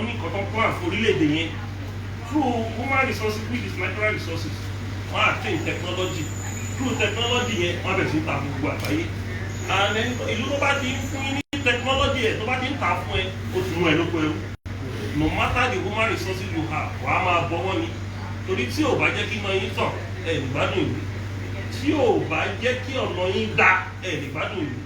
Ní nǹkan tó ń plan fún orílẹ̀-èdè yẹn through human resources, which is natural resources. Wọ́n attain technology. Through technology yẹn, wọ́n bẹ̀rẹ̀ sí ní ta gbogbo àgbáyé. And then ìlú tó bá ti ń fún yín ní technology ẹ̀, tó bá ti ń ta fún ẹ, ó ti mú ẹ lóko ẹrú. No matter the human resources you have, wàá máa bọ́ wọ́n ni, torí tí ò bá jẹ́ kí iná yín tàn, ẹ lè gbádùn ìlú. Tí ò bá jẹ́ kí ọ̀nà yín dá, ẹ lè gbádùn ìlú.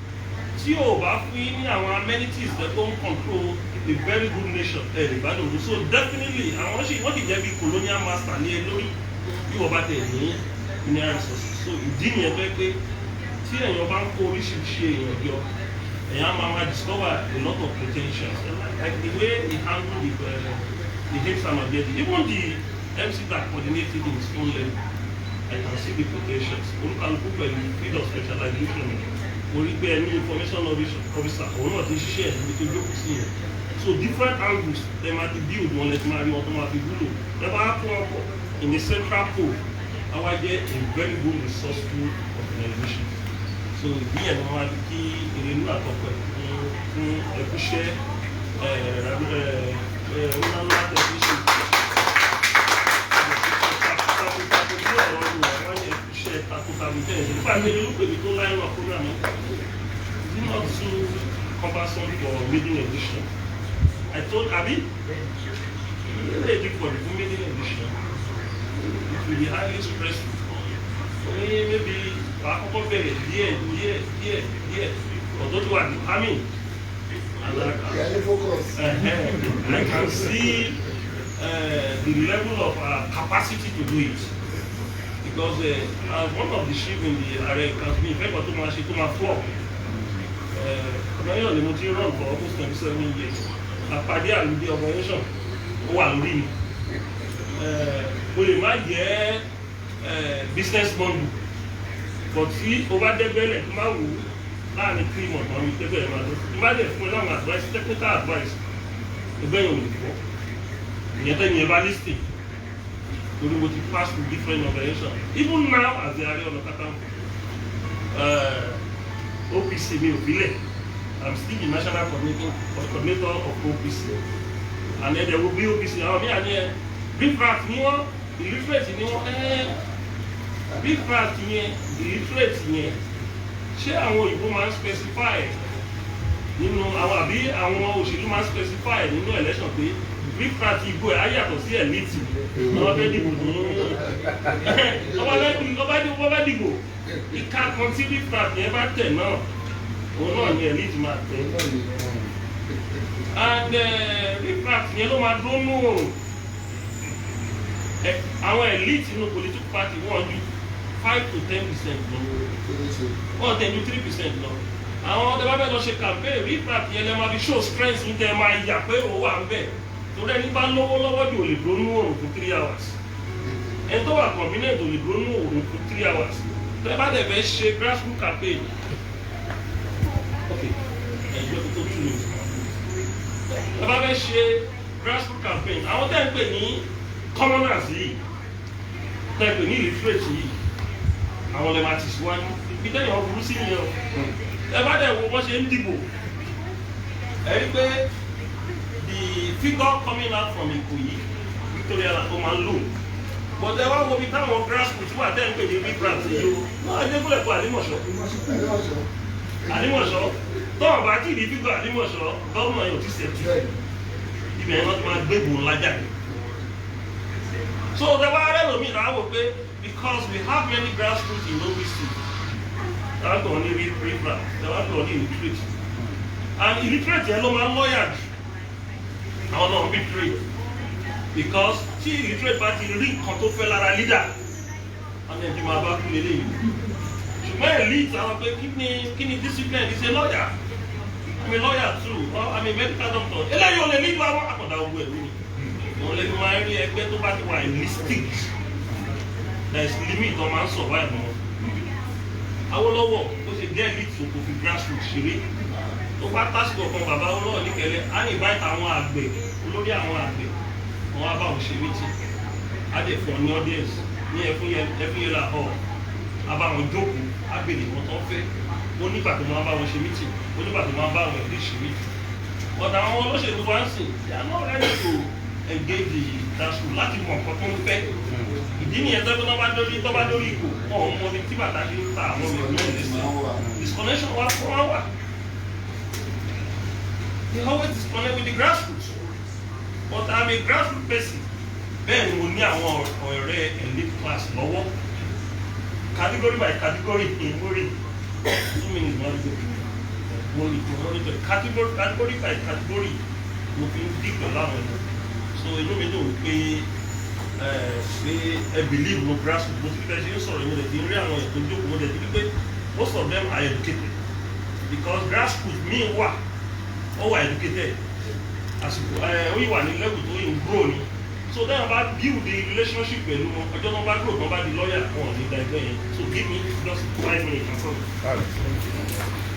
Tí ò bá fún yín ní àwọn amenities that don control a very good nation, ẹ lè gbádùn ìlú. So definitely, àwọn sì wọ́n ti jẹ́ bí colonial master ní ẹ lórí bí wọ́n bá tẹ̀ ní mineral resources. So ìdí nìyẹn tó yẹ pé tí èèyàn bá ń kó oríṣiríṣi èèyàn jọ, èèyàn máa discover a lot of potentials, like the way he handle the Hexam Agedi. Even the MC that coordinated in his own level, I can see the potentials. Olúkálukú pẹ̀lú field of specialization. Mo rí pé ẹni information officer, òun náà ti ń ṣiṣẹ́ ẹ̀ níbi tó jókòó sí yẹn. So different angles ẹ máa ti build wọn, lẹ ti máa rí wọn tó máa fi wúlò. Ẹ bá kó wọn pọ̀ in a central pole, àwa jẹ́ a very good resourceful organization. So ìdí yẹn ni wọ́n máa fi kí Erelú àtọ́pẹ́ fún ẹkúṣẹ́ ńláńlá tẹ̀sí ṣe takuntakun tí ọ̀rọ̀ Yorùbá wọ́n ní ẹkúṣẹ́ takuntakun tẹ̀ ṣe nípa ìgbé Erelú pèmí tó line up program. Is it not too cumbersome for maiden edition? I told abi ilé for the maiden edition, it will be highly stressful. Ní maybe wàá kọ́kọ́ bẹ̀rẹ̀ díẹ̀ díẹ̀ díẹ̀ díẹ̀, ọ̀dọ́ tó wà determined and Really focus. I can see the level of capacity to do it, because as one of the chief in the Ààrẹ council, mi ìfẹ́ kan tó máa ṣe tó máa flop. Ọ̀nà ni mo ti run for almost 27 years. Àpàdé àlùdí organization ó wà lórí mi. O lè má jẹ́ business bundle, but tí o bá dẹ́gbẹ́lẹ̀ tó máa wò ó láàrin 3 months, àwọn ìtẹ́gbẹ́ ẹ̀ máa lọ. Tí bá dẹ̀ fún ẹ láwọn advice, technical advice, ẹgbẹ́ yẹn ò lè fọ́ ìyẹn tẹ́ni ẹ bá listing, torí mo ti pass through different organizations. Even now, as the Ààrẹ Ọ̀nà Kakanfò, OPC mi ò filẹ̀. I'm still the national coordinator of OPC, and then there will be OPC. Àwọn míì àní ẹ riffraff ni wọ́n, illiterate ni wọ́n. Ẹ riffraff yẹn, illiterate yẹn, ṣé àwọn òyìnbó máa ń specify nínú àwọn, àbí àwọn òṣèlú máa ń specify nínú election pé riffraff ìbò ẹ̀ á yàtọ̀ sí elite? Wọ́n fẹ́ dìbò ní wọ́n fẹ́ dìbò, ìka kan tí riffraff yẹn bá tẹ̀ náà, òun náà ni elite máa tẹ̀. And riffraff yẹn ló máa dúró nù òrùn. Àwọn elite nínú political party, wọ́n ju 5 to 10% lọ, wọ́n tẹ̀ ju 3% lọ. Àwọn ọdẹ bá fẹ́ lọ ṣe campaign, riffraff yẹn lè máa fi show strength ní tẹ́ ẹ máa yà pé òun wà ń bẹ̀, torí ẹni bá lówó lọ́wọ́ jù ò lè dúró nú òrùn fún 3 hours. Ẹni tó wà convenient ò lè dúró nú òrùn fún 3 hours. Tẹ́ bá dẹ̀ fẹ́ ṣe grassroots campaign, ok, ẹ̀jọ́ tó 2 minutes. Tẹ́ bá fẹ́ ṣe grassroots campaign, àwọn tẹ́ ń pè ní commoners yìí, tẹ́ ń pè ní illiterate yìí, àwọn lè máa tì síwájú. Ibi tẹ́yìn wọn burú sí nìyẹn o. Ẹ bá dẹ̀ wo bọ́n ṣe ń dìbò, ẹ rí pé the figure coming out from Ìkòyí, Victoria, ó máa ń lò, but ẹ wá wo bí táwọn grassroots wà tẹ́ ń pè ní riffraff yìí o náà. Ẹgbẹ́ kó Àlímọ̀ṣọ́, Àlímọ̀ṣọ́ tọ́wọ̀n bá tí ì rí figure Àlímọ̀ṣọ́, gómìnà yóò ti ṣètù ibẹ̀ yẹn, wọ́n ti máa gbé ìbò ńlá jáde. So the wá rẹ̀ lómi náà wò pé because we have many grassroots in OPC, táwọn tó ní riffraff, táwọn tó ní illiterate, and illiterate yẹn ló máa ń lọ́yà jù. Àwọn náà ń betray, because tí illiterate bá ti rí nǹkan tó fẹ́ lára leader, wọ́n ní ẹbí máa bá kú lélẹ́yìí. Ṣùgbọ́n elite, àwọn pé kí ni discipline is a lawyer, I'm a lawyer too, or I'm a medical doctor, eléyìí ò lè lead wa. Wọ́n àkàndá owó ẹ̀rú ni wọ́n lè fi máa ń rí ẹgbẹ́ tó bá ti wà holistic. There is limit tó máa ń survive wọn. Awólọ́wọ̀, ó ṣe jẹ́ elite, kò fi grassroots ṣeré. Tó bá tásìkò kan, bàbá Awólọ́wọ̀ níkẹlẹ́ á ní invite àwọn àgbẹ̀, olórí àwọn àgbẹ̀, wọn á bá wọn ṣe meeting, á dẹ̀ fún ọ ní audience ní Ẹfúnyẹlá hall, á bá wọn jókòó, á béèrè wọn tó ń fẹ́. Ó nígbà tó máa bá wọn ṣe meeting, ó nígbà tó máa bá àwọn ẹbí ṣe meeting. But àwọn olóṣèlú wa ń sìn, they are not ready to engage the grassroots láti mọ nǹkan tó ń fẹ́. Ìdí nìyẹn tó bá dórí ipò, wọn ò mọ ibi tí bàtà ṣe ń ta àwọn ọmọ ìlú lẹ́sìn. Disconnection wa fún wa wà. They always disconnect with the grassroots, but I'm a grassroots person. Bẹ́ẹ̀ ni mo ní àwọn ọ̀rẹ́ elite class lọ́wọ́, category by category in lórí 2 minutes wọ́n rí mo lè tó monitor category, category by category mo fi ń dì pẹ̀lú àwọn èèyàn. So inú mi dùn pé ẹ believe no grassroots. Mo ti fi bẹ́ẹ̀ ṣe ń sọ̀rọ̀, mo lè ti rí àwọn èèyàn tó jókòó, mo lè ti rí pé most of them are educated, because grassroots míì wà, ó wà educated, àsìkò ẹ ó yìí wà ní level tó yìí ń grow ni. So then bá build the relationship pẹ̀lú wọn, ọjọ́ tó bá grow, tó bá di lawyer, wọn ò ní da ẹgbẹ́ yẹn. So give me just 5 minutes and come. All right.